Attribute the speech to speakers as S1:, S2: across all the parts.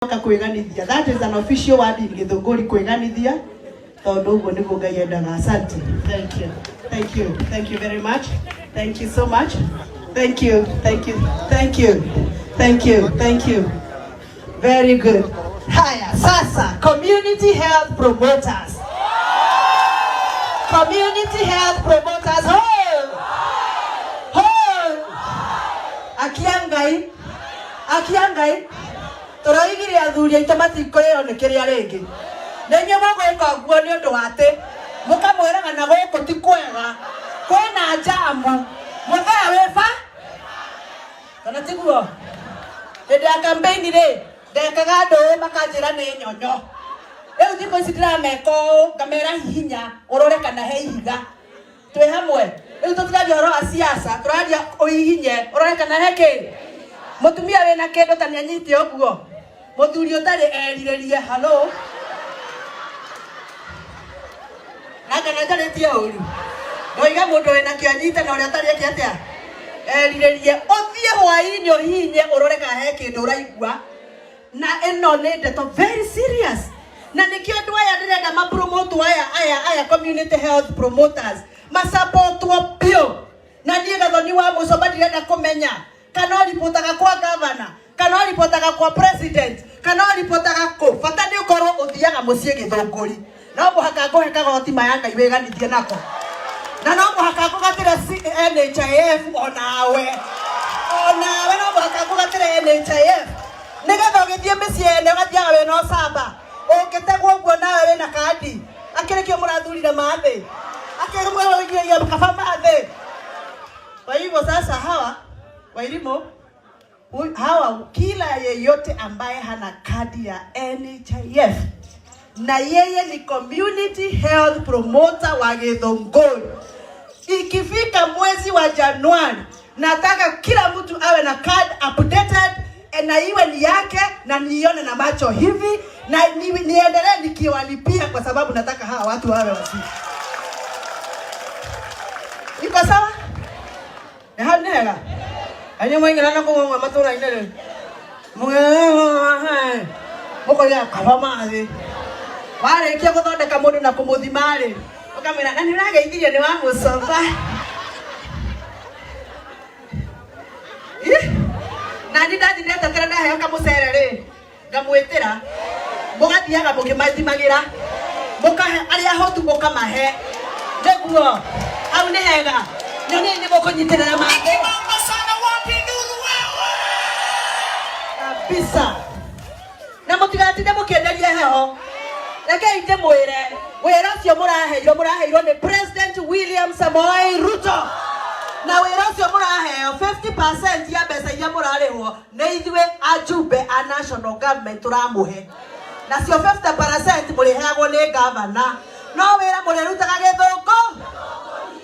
S1: Oka kwĩganithia. That is an official word in Gĩthũngũri, kwĩganithia, tondũ ũguo nĩguo Ngai endaga. Asante. Thank you. Thank you. Thank you very much. Thank you so much. Thank you. Thank you. Thank you. Thank you. Thank you. Very good. Haya, sasa community health promoters. Community health promoters. Ho! Ho! Akia Ngai. Akia Ngai. Tũroigire athuri aitũ matikũrĩo nĩ kĩrĩa rĩngĩ. Nĩ inyuĩ mũgwĩka ũguo nĩ ũndũ wa atĩ mũkamwĩraga na gũkũ ti kwega, kwĩna njamu, mũthee wĩ ba kana tiguo? Hĩndĩ ya campaign rĩ, ndekaga andũ ũũ makanjĩra nĩ nyonyo. Rĩu thikũ ici ndĩrameka ũũ ngamera hihinya ũrore kana he ihiga. Twĩ hamwe. Rĩu tũtiraria ũhoro wa siasa, tũraria ũhihinye ũrore kana he kĩ. Mũtumia wĩna kĩndũ ta nĩanyite ũguo, mũthuri ũtarĩ erirĩrie halo. Na kana njarĩtie ũru. Ndoiga mũndũ wĩna kĩo anyite na ũrĩa ũtarĩ eke atĩa? Erirĩrie. Ũthiĩ hwaĩ-inĩ ũhihinye ũrore kana he kĩndũ ũraigua. Na ĩno nĩ ndeto very serious. Na nĩkĩo andũ aya ndĩrenda mapromotwo aya aya aya community health promoters masapotwo biũ. Na niĩ Gathoni wa Mũcomba ndirenda kũmenya kana ũripotaga kwa gavana, kana ũripotaga kwa president, kana ũripotaga kũ. Bata nĩ ũkorwo ũthiaga mũciĩ Gĩthũngũri. No mũhaka ngũhe kagoti maya Ngai wĩganithie nako. Na no mũhaka ngũgatĩre NHIF onawe. Onawe no mũhaka ngũgatĩre NHIF. Nĩgetha ũgĩthiĩ mĩciĩ ene ũgathiaga wĩna ũcamba. Ũngĩtegwo ũguo nawe wĩna kandi. Akĩrĩ kĩo mũrathurire mathĩ. Akĩrĩ mũrathurire kaba mathĩ. Kwa hivyo sasa hawa Wairimu hawa kila yeyote ambaye hana kadi ya NHIF na yeye ni community health promoter wa Githunguri, ikifika mwezi wa Januari nataka kila mtu awe na card updated na iwe ni yake na niione na macho hivi na niendelee nikiwalipia kwa sababu nataka hawa watu wawe wazuri. Iko sawa? Nĩ hau nĩ hega? Anyu mwaingĩra na kũu matũũra-inĩ rĩ, mũkoiga kaba mathĩ. Warĩkia gũthondeka mũndũ na kũmũthima rĩ, ũkamwĩra na nĩ ũrageithirio nĩ wa mũcoba. Ih, na niĩ ndathiĩ ndetetera ndaheo kamũcere rĩ, ngamwĩtĩra mũgathiaga mũkĩmathimagĩra mũkahe arĩa ahotu mũkamahe nĩguo hau nĩ hega nyoni nĩ mũkũnyitĩrĩra mangĩ
S2: Mama sana wapi nuru wewe?
S1: Kabisa na mũtigatinde mũkĩenderia heho. Rekei ndĩmwĩre wĩra ũcio mũraheirwo mũraheirwo nĩ President William Samoei Ruto, na wĩra ũcio mũraheo 50% ya mbeca iria mũrarĩhwo nĩ ithuĩ ajumbe a national government tũramũhe, nacio 50% mũrĩheagwo nĩ gavana. No wĩra mũrĩrutaga Gĩthũngũ.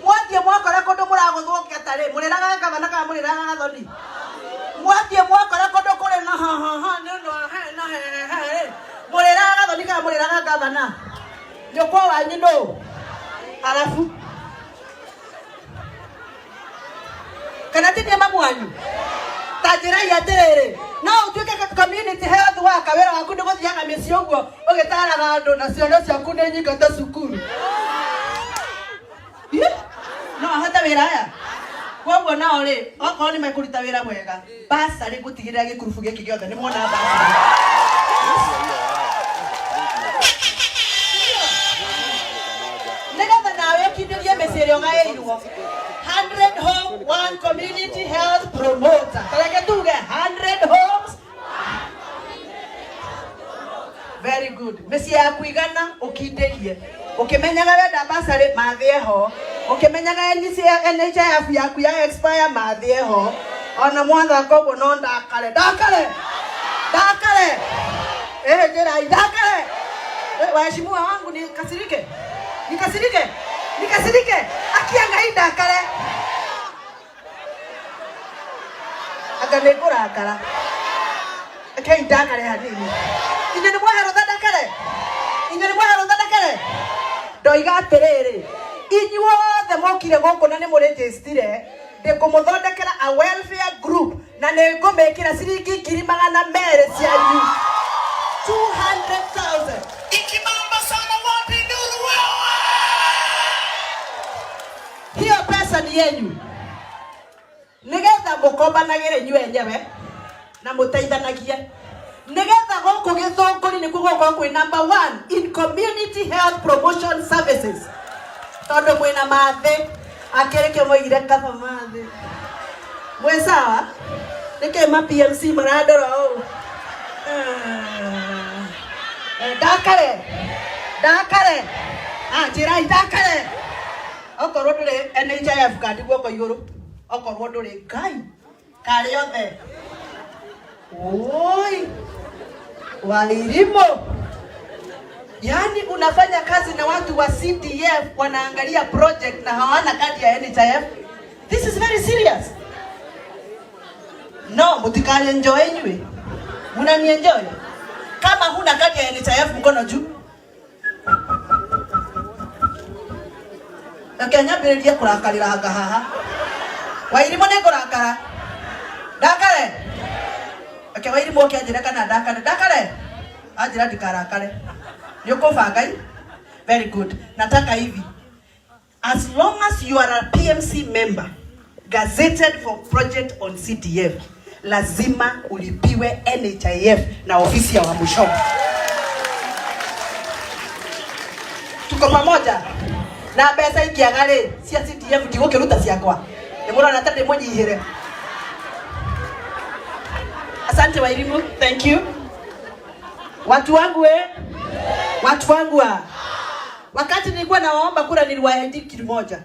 S1: Mwathiĩ mwakora kũndũ mũragũthwo ngeta rĩ, mũrĩraga gavana kana mũrĩraga Gathoni? Mwathiĩ mwakora kũndũ kũrĩ na ha ha ha nĩ ũndũ wa he na he he rĩ, mũrĩraga Gathoni kana mũrĩraga gavana? Nyũkwa wanyu nũ? Arabu kana ti nĩ mamu wanyu? Ta njĩrai atĩrĩrĩ, no ũtuĩke community health worker, wĩra waku nĩ gũthiaga mĩciĩ ũguo ũgĩtaraga andũ na ciana ciaku nĩ nyingate cukuru? Ih, no ahote wĩra aya? Koguo nao rĩ, okorwo nĩ mekũruta wĩra mwega, basarĩ ngũtigĩrĩra gĩkurubu gĩkĩ gĩothe nĩ mona basarĩ. Nĩgetha nawe ũkindĩrie mĩciĩ ĩrĩa ũgaĩirwo. 100 home, one community health promoter. Tareke tuge 100 homes. Very good. Mĩciĩ yaku igana ũkindĩrie. Ũkĩmenyaga wenda basarĩ mathĩe ho. Ũkĩmenyaga NHIF yaku ya expire mathĩe ho. Ona mwathaka ũguo no ndakare. Ndakare. Ndakare. Eh, njĩrai ndakare. Eh, waheshimiwa wangu nikasirike. Nikasirike. Nikasirike. Akia Ngai ndakare. Anga nĩ ngũrakara. Rekei ndakare hanini. Inyuĩ nĩ mwahe rũtha ndakare? Inyuĩ nĩ mwahe rũtha ndakare? Ndoiga atĩrĩrĩ, inyuothe mũkire gũkũ na nĩ mũrĩnjĩstire, ndĩkũmũthondekera a welfare group na nĩ ngũmĩkĩra ciringi 200,000 cianyu. kadi yenyu nigetha mukombanagire inyuĩ enyewe na muteithanagie nigetha gũkũ Gĩthũngũri nĩkuo gũgũkorwo kwĩ number one in community health promotion services, tondũ mwĩna mathĩ akĩrĩkĩo moigire kaba mathĩ mwĩ sawa. Nĩkĩ ma PMC marandora ũũ? Ah, ndakare ndakare, njĩrai ndakare. Okorwo ndũrĩ NHIF kandi, guoko igũrũ okorwo ndũrĩ. Ngai karĩ othe oi Wairimu, yaani unafanya kazi na watu wa CDF wanaangalia project na hawana kadi ya NHIF. This is very serious. No, mutikanye enjoy inyuĩ. Munani enjoy? Kama huna kadi ya NHIF, mkono juu. Reke nyambĩrĩrie kũrakarĩra hanga haha. Wairimu, nĩ ngũrakara. Ndakare. Reke Wairimu oke anjĩre kana ndakare. Ndakare. Anjĩra ndikarakare. Nĩ ũkũbanga i? Very good. Nataka hivi. As long as you are a PMC member gazetted for project on CDF, lazima ulipiwe NHIF na ofisi ya Wamuchomba. Tuko pamoja? Na mbeca ingĩaga rĩ cia CDF, ndigũkĩruta ciakwa. Nĩ mũrona ta ndĩmũnyihĩre. Asante Wairimu, thank you. Watu wangu eh? Watu wangu ah. Wakati nilikuwa nawaomba kura niliwaahidi kitu moja.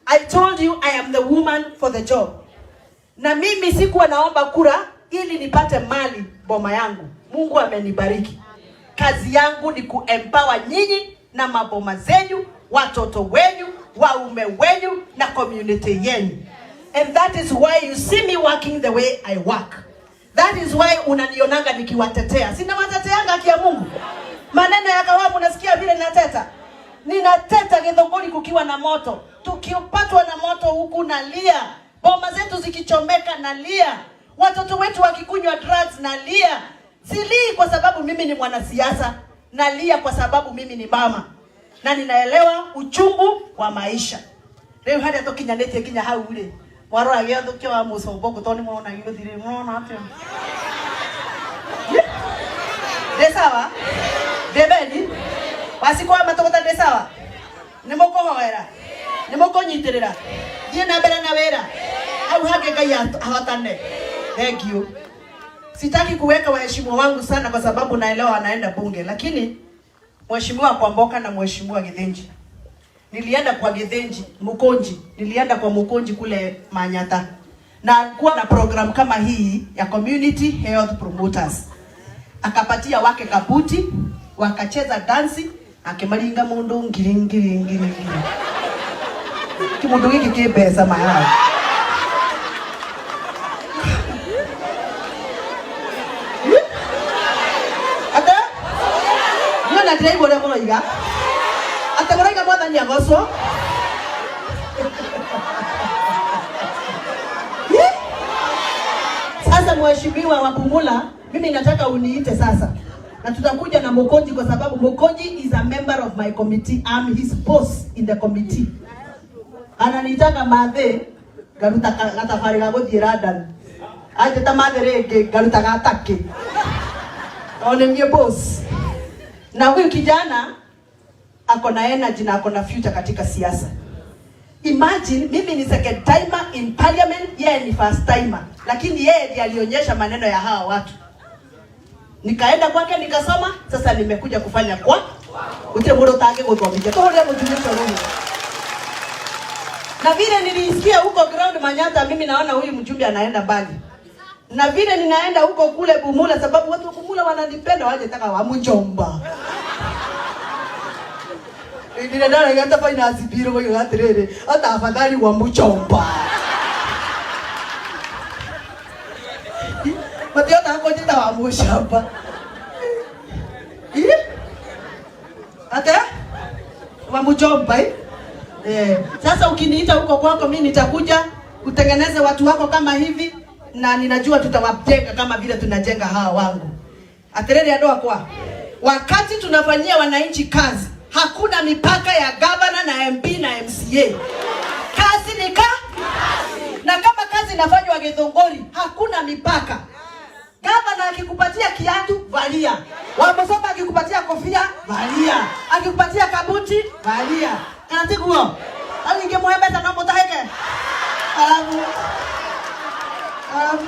S1: I told you I am the woman for the job. Na mimi sikuwa naomba kura ili nipate mali boma yangu. Mungu amenibariki. Kazi yangu ni kuempower nyinyi na maboma zenyu, watoto wenyu, waume wenyu na community yenu. And that is why you see me working the way I work. That is why unanionanga nikiwatetea. Sina wateteanga, haki ya Mungu. Maneno ya kawaida unasikia vile nateta. Ninateta Githunguri kukiwa na moto. Tukipatwa na moto huku nalia. Boma zetu zikichomeka nalia. Watoto wetu wakikunywa drugs nalia. Silii kwa sababu mimi ni mwanasiasa, nalia kwa sababu mimi ni mama na ninaelewa uchungu wa maisha. Rĩu harĩa tũkinyanĩtie nginya hau rĩ, mwarora gĩathũkio wa mũcombo tondũ nĩ mwona gĩũthirĩ mwona atĩa? Ndĩ sawa, ndĩ beni wacikwa matũgũta, ndĩ sawa. Nĩ mũkũhoera, nĩ mũkũnyitĩrĩra, thiĩ na mbere na wĩra hau hangĩ. Ngai ahotane. Thank you. Sitaki kuweka waheshimiwa wangu sana kwa sababu naelewa wanaenda bunge, lakini Mheshimiwa Kwamboka na Mheshimiwa Githinji, nilienda kwa Githinji Mukonji, nilienda kwa Mukonji kule Manyata na kuwa na program kama hii ya community health promoters, akapatia wake kabuti, wakacheza dansi, akimaringa mundu ngiri ngiri ngiri ngiri kimundu giki ki mbeca mayai. Ate niona ndiraigua ũrĩa mũroiga, atĩ mũroiga Mwathani agocwo. Sasa mheshimiwa wa Bumula, mimi nataka uniite sasa na tutakuja na Mukonji kwa sababu Mukonji is a member of my committee. I'm his boss in the committee. Ananitaka mathe ngaruta gathabarĩ ga gũthiĩ London. Anjĩta mathe rĩngĩ ngaruta ga Turkey. O nĩ niĩ boss. Na huyu kijana ako na energy na ako na future katika siasa. Imagine mimi ni second timer in parliament, yeye ni first timer, lakini yeye ndiye alionyesha maneno ya hawa watu. Nikaenda kwake nikasoma, sasa nimekuja kufanya kwa gũtirĩ mũndũ ũtangĩgũthomithia tũhũrĩre mũtumia ũcio rũhĩ. Na vile nilisikia huko ground Manyata, mimi naona huyu mjumbe anaenda mbali. Na vile ninaenda huko kule Bumula, sababu watu wa Bumula wananipenda, waje taka wa mjomba. Nina hata finance bill kwa atiriri, hata afadhali wa mjomba. Matiota kunjita wa mushamba. Ih? Ate? Wa mjomba eh? Eh, sasa ukiniita huko kwako mimi nitakuja utengeneze watu wako kama hivi na ninajua tutawajenga kama vile tunajenga hawa wangu. Atiriri andũ akwa. Wakati tunafanyia wananchi kazi, hakuna mipaka ya governor na MP na MCA. Kazi ni ka Inafanywa Githunguri, hakuna mipaka. Gavana akikupatia kiatu, valia. Wamosoma akikupatia kofia, valia. Akikupatia kabuti, valia. Kana tiguo? Au ingĩmũhe mbeca no mũtahĩke? Alafu alafu